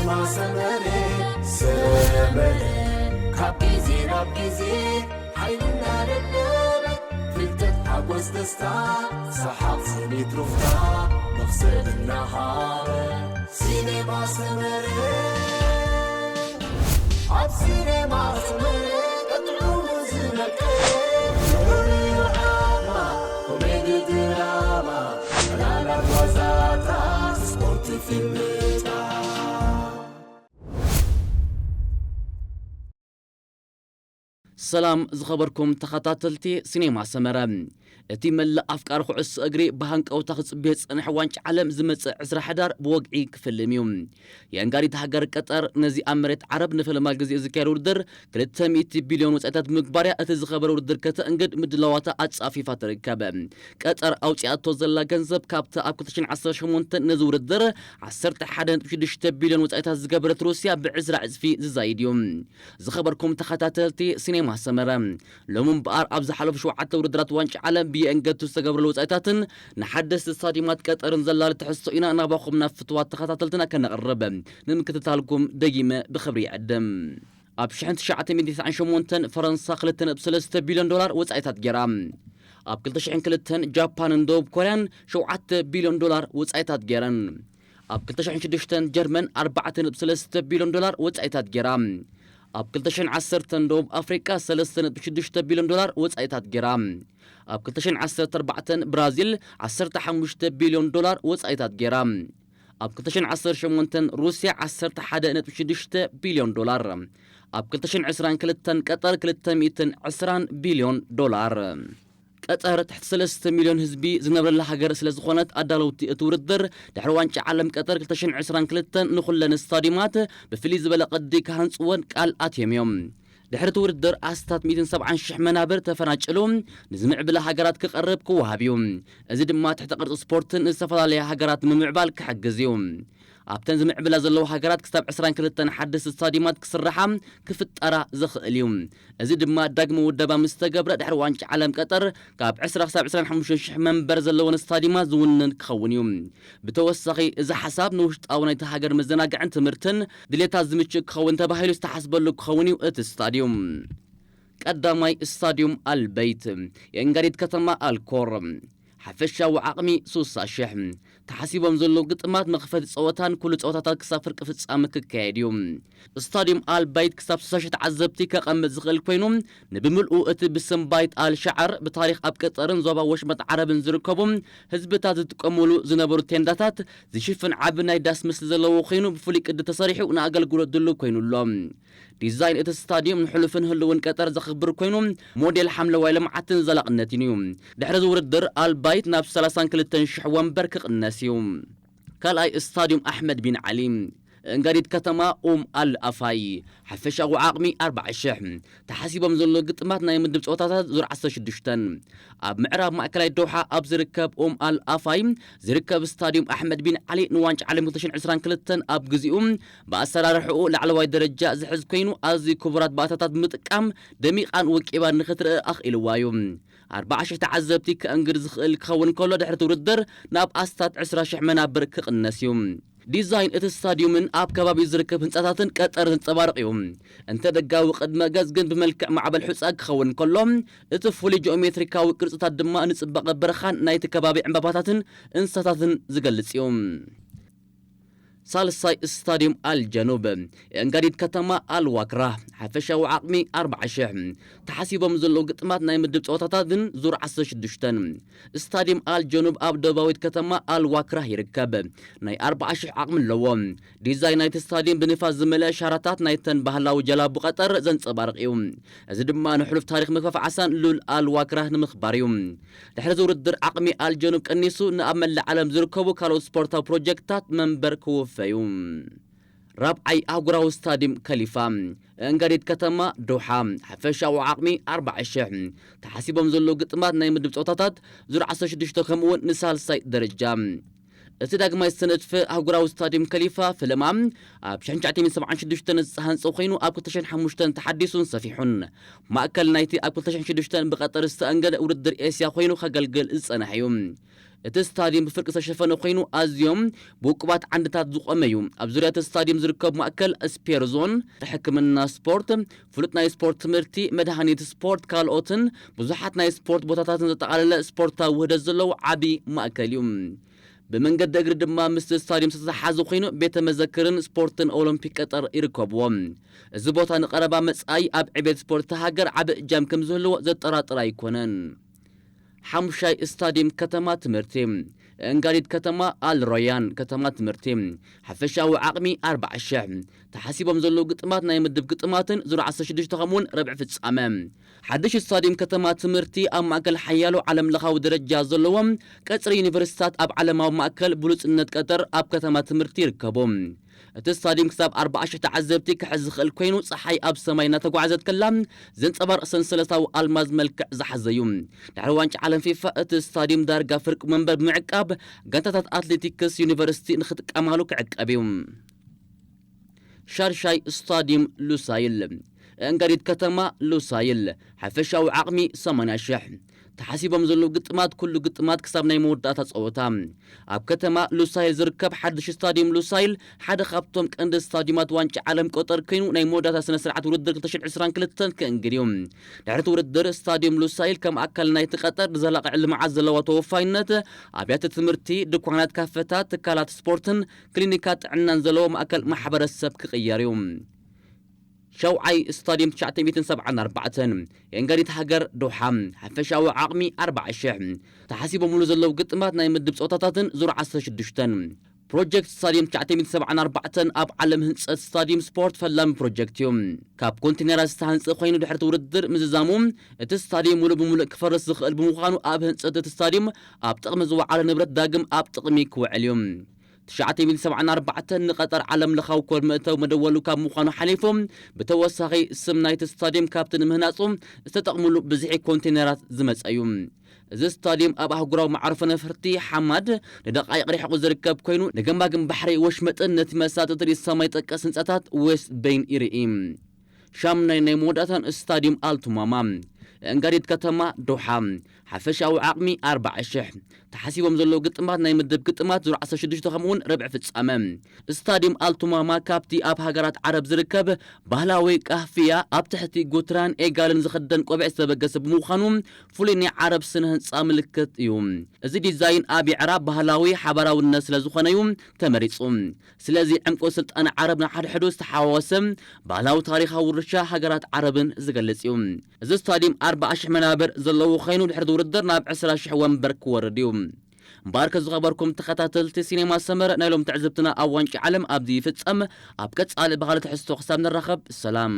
ሰመረ ሰመረ ካብ ግዜ ናብ ግዜ ሓይልና ደለበ ፍልጠት ሓጎስ ደስታ ሰሓቕ ስኒት ሩፍታ መኽሰብ እናሃበ ሲኔማ ሰመረ ኣብ ሲኔማ ሰመረ ቀጥዑ ዝነቀ ኮሜዲ ድራማ ዕላላት ዋዛታት ስፖርት ፊልምታት ሰላም ዝኸበርኩም ተኸታተልቲ ሲኔማ ሰመረ። እቲ መላእ ኣፍቃሪ ኩዕሶ እግሪ ብሃንቀውታ ክጽበዮ ዝጸንሐ ዋንጫ ዓለም ዝመጽእ ዕስራ ሕዳር ብወግዒ ክፍልም እዩ። የእንጋዲት ሃገር ቀጠር ነዚ ኣብ መሬት ዓረብ ንፈለማ ግዜ ዝካየድ ውድድር ክልተ ሚእቲ ቢልዮን ወጻኢታት ብምግባርያ እቲ ዝኸበረ ውድድር ከተእንግድ ምድላዋታ ኣጻፊፋ ትርከብ። ቀጠር ኣውጺኣቶ ዘላ ገንዘብ ካብታ ኣብ ክልተ ሽሕን ዓሰርተ ሸሞንተን ነዚ ውድድር ዓሰርተ ሓደ ነጥቢ ሽዱሽተ ቢልዮን ወጻኢታት ዝገበረት ሩስያ ብዕስራ ዕጽፊ ዝዛይድ እዩ። ዝኸበርኩም ተኸታተልቲ ሲኔማ ሰመረ፣ ሎሚ እምበኣር ኣብ ዝሓለፉ ሸውዓተ ውድድራት ዋንጫ ዓለም ብየእንገቱ ዝተገብረሉ ወጻኢታትን ንሓደስቲ ስታዲማት ቀጠርን ዘላሊ ትሕዝቶ ኢና ናባኹም ናብ ፍትዋት ተኸታተልትና ከነቕርብ ንምክትታልኩም ደጊመ ብኽብሪ ይዕድም። ኣብ ሽሕን ትሽዓተ ሚእትን ተስዓን ሸሞንተን ፈረንሳ ክልተ ነጥቢ ሰለስተ ቢልዮን ዶላር ወጻኢታት ገይራ። ኣብ ክልተ ሽሕን ክልተን ጃፓንን ደቡብ ኮርያን ሸውዓተ ቢልዮን ዶላር ወጻኢታት ገይረን። ኣብ ክልተ ሽሕን ሽዱሽተን ጀርመን ኣርባዕተ ነጥቢ ሰለስተ ቢልዮን ዶላር ወጻኢታት ገይራ። ኣብ ክልተ ሽሕን ዓሰርተን ደቡብ ኣፍሪቃ ሰለስተ ነጥቢ ሽዱሽተ ቢልዮን ዶላር ወጻኢታት ገይራ። ኣብ ክልተ ሽሕን ዓሰርተ ኣርባዕተን ብራዚል ዓሰርተ ሓሙሽተ ቢልዮን ዶላር ወጻኢታት ገይራ። ኣብ ክልተ ሽሕን ዓሰርተ ሸሞንተን ሩስያ ዓሰርተ ሓደ ነጥቢ ሽዱሽተ ቢልዮን ዶላር፣ ኣብ ክልተ ሽሕን ዕስራን ክልተን ቀጠር ክልተ ሚእትን ዕስራን ቢልዮን ዶላር። ቀጠር ትሕቲ ሰለስተ ሚልዮን ህዝቢ ዝነብረላ ሃገር ስለ ዝኾነት ኣዳለውቲ እቲ ውድድር ድሕሪ ዋንጫ ዓለም ቀጠር ክልተ ሽሕን ዕስራን ክልተን ንኹለን ስታዲማት ብፍልይ ዝበለ ቅዲ ክሃንጽወን ቃል ኣትዮም እዮም። ድሕሪ እቲ ውድድር ኣስታት ሚእትን ሰብዓን ሽሕ መናብር ተፈናጭሉ ንዝምዕብላ ሃገራት ክቐርብ ክወሃብ እዩ። እዚ ድማ ትሕተ ቅርጺ ስፖርትን ዝተፈላለያ ሃገራት ንምምዕባል ክሕግዝ እዩ። ኣብተን ዝምዕብላ ዘለዋ ሃገራት ክሳብ ዕስራን ክልተን ሓደስቲ ስታዲማት ክስርሓ ክፍጠራ ዝኽእል እዩ። እዚ ድማ ዳግመ ውደባ ምስ ተገብረ ድሕሪ ዋንጫ ዓለም ቀጠር ካብ ዕስራ ክሳብ ዕስራን ሓሙሽተን ሽሕ መንበር ዘለወን ስታዲማት ዝውንን ክኸውን እዩ። ብተወሳኺ እዚ ሓሳብ ንውሽጣዊ ናይቲ ሃገር መዘናግዕን ትምህርትን ድሌታት ዝምችእ ክኸውን ተባሂሉ ዝተሓስበሉ ክኸውን እዩ እቲ ስታዲዩም። ቀዳማይ ስታዲዩም ኣልበይት፣ የእንጋዲት ከተማ ኣልኮር። ሓፈሻዊ ዓቕሚ ሱሳ ሽሕ። ተሓሲቦም ዘለዉ ግጥማት መኽፈቲ ጸወታን ኩሉ ጸወታታት ክሳብ ፍርቂ ፍጻመ ክካየድ እዩ። ስታዲዩም ኣልባይት ክሳብ ሱሳ ሽሕ ተዓዘብቲ ከቐምጥ ዝኽእል ኮይኑ፣ ንብምልኡ እቲ ብስም ባይት ኣል ሻዕር ብታሪኽ ኣብ ቀጠርን ዞባ ወሽመጥ ዓረብን ዝርከቡ ህዝብታት ዝጥቀሙሉ ዝነበሩ ቴንዳታት ዝሽፍን ዓቢ ናይ ዳስ ምስሊ ዘለዎ ኮይኑ፣ ብፍሉይ ቅዲ ተሰሪሑ ንኣገልግሎት ድሉው ኮይኑ ኣሎ። ዲዛይን እቲ ስታዲየም ንሕሉፍን ህልውን ቀጠር ዘኽብር ኮይኑ፣ ሞዴል ሓምለዋይ ልምዓትን ዘላቕነትን እዩ። ድሕሪ እዚ ውድድር ኣልባይት ናብ ሰላሳን ክልተን ሽሕ ወንበር ክቕነስ እዩ። ካልኣይ ስታዲየም ኣሕመድ ቢን ዓሊ፣ እንጋዲት ከተማ ኡም ኣል ኣፋይ፣ ሓፈሻዊ ዓቕሚ ኣርባዓ ሽሕ። ተሓሲቦም ዘለዉ ግጥማት ናይ ምድብ ጸወታታት ዙር ዓሰርተ ሽዱሽተን። ኣብ ምዕራብ ማእከላይ ዶሓ ኣብ ዝርከብ ኡም ኣል ኣፋይ ዝርከብ ስታዲየም ኣሕመድ ቢን ዓሊ ንዋንጫ ዓለም ክልተ ሽሕን ዕስራን ክልተን ኣብ ግዜኡ ብኣሰራርሕኡ ላዕለዋይ ደረጃ ዝሕዝ ኮይኑ፣ ኣዝዩ ክቡራት ባእታታት ብምጥቃም ደሚቓን ወቂባን ንኽትርኢ ኣኽኢልዋ እዩ። ኣርባዓ ሽሕ ተዓዘብቲ ከእንግድ ዝኽእል ክኸውን ከሎ፣ ድሕሪ እቲ ውድድር ናብ ኣስታት ዕስራ ሽሕ መናብር ክቕነስ እዩ። ዲዛይን እቲ ስታዲዩምን ኣብ ከባቢኡ ዝርከብ ህንጻታትን ቀጠር ዘንጸባርቕ እዩ። እንተ ደጋዊ ቅድመ ገጽ ግን ብመልክዕ ማዕበል ሑጻ ክኸውን ከሎ፣ እቲ ፍሉይ ጂኦሜትሪካዊ ቅርጽታት ድማ ንጽባቐ በረኻን ናይቲ ከባቢ ዕምባባታትን እንስሳታትን ዝገልጽ እዩ። ሳልሳይ ስታዲዩም ኣልጀኑብ፣ የእንጋዲት ከተማ ኣልዋክራ፣ ሓፈሻዊ ዓቕሚ ኣርባዓ ሽሕ። ተሓሲቦም ዘለዉ ግጥማት ናይ ምድብ ጸወታታትን ዙር ዓሰርተ ሽዱሽተን። ስታዲየም ኣልጀኑብ ኣብ ደቡባዊት ከተማ ኣልዋክራ ይርከብ። ናይ ኣርባዓ ሽሕ ዓቕሚ ኣለዎ። ዲዛይን ናይቲ ስታዲየም ብንፋስ ዝመልአ ሻራታት ናይተን ባህላዊ ጀላቡ ቀጠር ዘንጸባርቕ እዩ። እዚ ድማ ንሕሉፍ ታሪኽ ምግፋፍ ዓሳን ሉል ኣል ዋክራህ ንምኽባር እዩ። ድሕሪ እዚ ውድድር ዓቕሚ ኣልጀኑብ ቀኒሱ ንኣብ መላእ ዓለም ዝርከቡ ካልኦት ስፖርታዊ ፕሮጀክትታት መንበር ክውፈ እዩ። ራብዓይ ኣህጉራዊ ስታዲየም ከሊፋ፣ እንጋዲት ከተማ ዶሓ፣ ሓፈሻዊ ዓቕሚ ኣርባዓ ሽሕ። ተሓሲቦም ዘለዉ ግጥማት ናይ ምድብ ጸወታታት ዙር ዓሰርተ ሽዱሽተ ከምኡ እውን ንሳልሳይ ደረጃ። እቲ ዳግማይ ዝተነድፈ ኣህጉራዊ ስታዲየም ከሊፋ ፈለማ ኣብ ሽሕን ትሽዓተ ሚእትን ሰብዓን ሽዱሽተን ዝተሃንጸ ኮይኑ፣ ኣብ ክልተ ሽሕን ሓሙሽተን ተሓዲሱን ሰፊሑን። ማእከል ናይቲ ኣብ ክልተ ሽሕን ሽዱሽተን ብቐጠር ዝተኣንገደ ውድድር ኤስያ ኮይኑ ከገልግል ዝጸንሐ እዩ። እቲ ስታዲየም ብፍርቂ ዝተሸፈነ ኮይኑ፣ ኣዝዮም ብውቁባት ዓንድታት ዝቖመ እዩ። ኣብ ዙርያ እቲ ስታዲየም ዝርከቡ ማእከል ስፔር ዞን፣ ሕክምና ስፖርት፣ ፍሉጥ ናይ ስፖርት ትምህርቲ፣ መድሃኒት ስፖርት፣ ካልኦትን ብዙሓት ናይ ስፖርት ቦታታትን ዘጠቓለለ ስፖርታዊ ውህደት ዘለዎ ዓቢ ማእከል እዩ። ብመንገዲ እግሪ ድማ ምስ ስታዲየም ዝተተሓሓዘ ኮይኑ፣ ቤተ መዘክርን ስፖርትን ኦሎምፒክ ቀጠር ይርከብዎም። እዚ ቦታ ንቐረባ መጻኢ ኣብ ዕቤት ስፖርት ሃገር ዓቢ እጃም ከም ዝህልዎ ዘጠራጥር ኣይኮነን። ሓሙሻይ፣ ስታዲየም ከተማ ትምህርቲ። እንጋዲት ከተማ፣ ኣል ሮያን ከተማ ትምህርቲ። ሓፈሻዊ ዓቕሚ ኣርባዓ ሽሕ። ተሓሲቦም ዘለዉ ግጥማት ናይ ምድብ ግጥማትን ዙር ዓሰርተ ሽዱሽተ ከምኡውን ረብዒ ፍጻመ። ሓድሽ ስታዲየም ከተማ ትምህርቲ ኣብ ማእከል ሓያሎ ዓለም ለኻዊ ደረጃ ዘለዎም ቀጽሪ ዩኒቨርሲታት ኣብ ዓለማዊ ማእከል ብሉጽነት ቀጠር ኣብ ከተማ ትምህርቲ ይርከቡ። እቲ ስታዲየም ክሳብ ኣርባዓ ሽሕ ተዓዘብቲ ክሕዝ ዝኽእል ኮይኑ፣ ጸሓይ ኣብ ሰማይ እናተጓዕዘት ከላ ዘንጸባርቕ ሰንሰለታዊ ኣልማዝ መልክዕ ዝሓዘ እዩ። ድሕሪ ዋንጫ ዓለም ፊፋ፣ እቲ ስታዲየም ዳርጋ ፍርቂ መንበር ብምዕቃብ፣ ጋንታታት ኣትሌቲክስ ዩኒቨርሲቲ ንኽጥቀማሉ ክዕቀብ እዩ። ሻድሻይ፣ ስታዲየም ሉሳይል። እንጋዲት ከተማ፣ ሉሳይል። ሓፈሻዊ ዓቕሚ ሰማንያ ሽሕ። ተሓሲቦም ዘለዉ ግጥማት፣ ኩሉ ግጥማት ክሳብ ናይ መወዳእታ ጸወታ። ኣብ ከተማ ሉሳይል ዝርከብ ሓድሽ ስታዲየም ሉሳይል ሓደ ካብቶም ቀንዲ ስታዲየማት ዋንጫ ዓለም ቀጠር ኮይኑ፣ ናይ መወዳእታ ስነ ስርዓት ውድድር ክልተ ሽሕን ዕስራን ክልተን ክእንግድ እዩ። ድሕሪ እቲ ውድድር፣ ስታዲየም ሉሳይል ከም ኣካል ናይቲ ቀጠር ንዘላቒ ልምዓት ዘለዋ ተወፋይነት፣ ኣብያተ ትምህርቲ፣ ድኳናት፣ ካፈታት፣ ትካላት ስፖርትን ክሊኒካት ጥዕናን ዘለዎ ማእከል ማሕበረሰብ ክቕየር እዩ። ሻውዓይ፣ ስታዲየም ትሽዓተ ሚእትን ሰብዓን ኣርባዕተን፣ የእንጋዲት ሃገር ዶሓ። ሓፈሻዊ ዓቕሚ ኣርባዓ ሽሕ። ተሓሲቦምሉ ዘለዉ ግጥማት ናይ ምድብ ጸወታታትን ዙር ዓሰርተ ሽዱሽተን። ፕሮጀክት ስታዲየም ትሽዓተ ሚእትን ሰብዓን ኣርባዕተን ኣብ ዓለም ህንጸት ስታዲየም ስፖርት ፈላሚ ፕሮጀክት እዩ። ካብ ኮንቴነራት ዝተሃንጸ ኮይኑ፣ ድሕሪ እቲ ውድድር ምዝዛሙ፣ እቲ ስታዲየም ሙሉእ ብሙሉእ ክፈርስ ዝኽእል ብምዃኑ፣ ኣብ ህንጸት እቲ ስታዲየም ኣብ ጥቕሚ ዝወዓለ ንብረት ዳግም ኣብ ጥቕሚ ክውዕል እዩ። ትሽዓተ ሚእትን ሰብዓን ኣርባዕተን ንቐጠር ዓለም ለኻዊ ኮድ መእተዊ መደወሉ ካብ ምዃኑ ሓሊፉ፣ ብተወሳኺ ስም ናይቲ ስታዲየም ካብቲ ንምህናጹ ዝተጠቕምሉ ብዝሒ ኮንቴነራት ዝመጸ እዩ። እዚ ስታዲየም ኣብ ኣህጉራዊ መዕርፎ ነፈርቲ ሓማድ ንደቓይቕ ርሒቑ ዝርከብ ኮይኑ፣ ንገማግም ባሕሪ ወሽመጥን ነቲ መሳጢ ትርኢት ሰማይ ጠቀስ ህንጻታት ዌስት በይን ይርኢ። ሻምናይ፣ ናይ መወዳእታን ስታዲየም ኣልቱማማ። እንጋዲት ከተማ ዶሓ። ሓፈሻዊ ዓቕሚ ኣርባዓ ሽሕ። ተሓሲቦም ዘለዉ ግጥማት ናይ ምድብ ግጥማት ዙር ዓሰርተ ሽዱሽተ ከምኡውን ረብዒ ፍጻመ። ስታዲየም ኣልቱማማ ካብቲ ኣብ ሃገራት ዓረብ ዝርከብ ባህላዊ ቃህፍያ ኣብ ትሕቲ ጉትራን ኤጋልን ዝኽደን ቆቢዕ ዝተበገሰ ብምዃኑ ፍሉይ ናይ ዓረብ ስነ ህንጻ ምልክት እዩ። እዚ ዲዛይን ኣብ የዕራብ ባህላዊ ሓባራውነት ስለ ዝኾነ እዩ ተመሪጹ። ስለዚ ዕምቆት ስልጣነ ዓረብ ንሓድሕዱ ዝተሓዋወሰ ባህላዊ ታሪኻዊ ውርሻ ሃገራት ዓረብን ዝገልጽ እዩ። እዚ ስታዲየም ኣርባዓ ሽሕ መናብር ዘለዎ ኮይኑ ድሕሪ ውድድር ናብ ዕስራ ሽሕ ወንበር ክወርድ እዩ። እምበኣር ከዝኸበርኩም ተኸታተልቲ ሲኔማ ሰመረ ናይ ሎም ትዕዝብትና ኣብ ዋንጫ ዓለም ኣብዚ ይፍጸም። ኣብ ቀጻሊ ብኻልእ ትሕዝቶ ክሳብ ንራኸብ ሰላም።